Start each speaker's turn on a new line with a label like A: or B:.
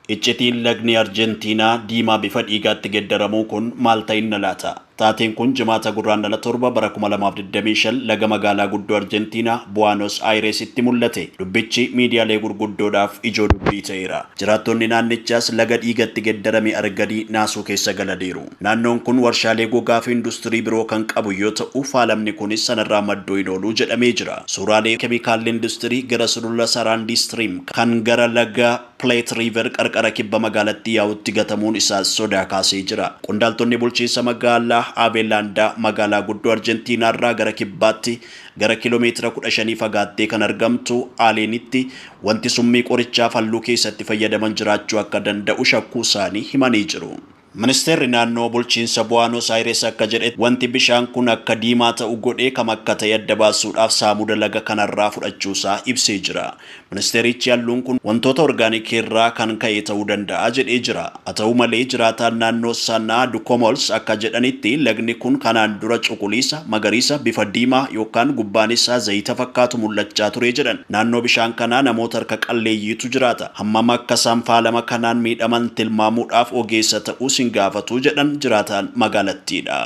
A: Iccitiin lagni Arjentiinaa diimaa bifa dhiigaatti geeddaramuu kun maal ta'inna laata? Taateen kun Jimaata Gurraandhala 7 bara 2025 laga magaalaa guddoo Arjentiinaa Buwaanos Aayiresitti mul'ate. Dubbichi miidiyaalee gurguddoodhaaf ijoo dubbii ta'eera. Jiraattonni naannichaas laga dhiigatti geeddarame arganii naasuu keessa galaniiru. Naannoon kun warshaalee gogaa fi industirii biroo kan qabu yoo ta'u, faalamni kunis sanarraa madduu hin oolu jedhamee jira. Suuraalee keemikaalli industirii gara sulula Saraandii Stream kan gara laga Plate River qarqara kibba magaalattii yaa'utti gatamuun isaas sodaa kaasee jira. Qondaaltonni bulchiinsa magaalaa Avellaandaa magaalaa guddoo Arjentiinaa irraa gara kibbaatti gara kiiloomeetira 15 fagaattee kan argamtu Aleenitti wanti summii qorichaaf halluu keessatti fayyadaman jiraachuu akka danda'u shakkuu isaanii himanii jiru. Ministeerri naannoo bulchiinsa Buwaanos Aayires akka jedhetti wanti bishaan kun akka diimaa ta'u godhee kam akka ta'e adda baasuudhaaf saamuda laga kanarraa fudhachuusaa ibsee jira. Ministeerichi halluun kun wantoota orgaanikii irraa kan ka'e ta'uu danda'a jedhee jira. Haa ta'u malee, jiraataan naannoo sanaa Dukomols akka jedhanitti lagni kun kanaan dura cuquliisa, magariisa, bifa diimaa yookaan gubbaan isaa zayita fakkaatu mul'achaa ture jedhan. Naannoo bishaan kanaa namoota harka qalleeyyiitu jiraata. Hammam akka isaan faalama kanaan miidhaman tilmaamuudhaaf ogeessa ta'uu sin gaafatu jedhan jiraataan magaalattiidha.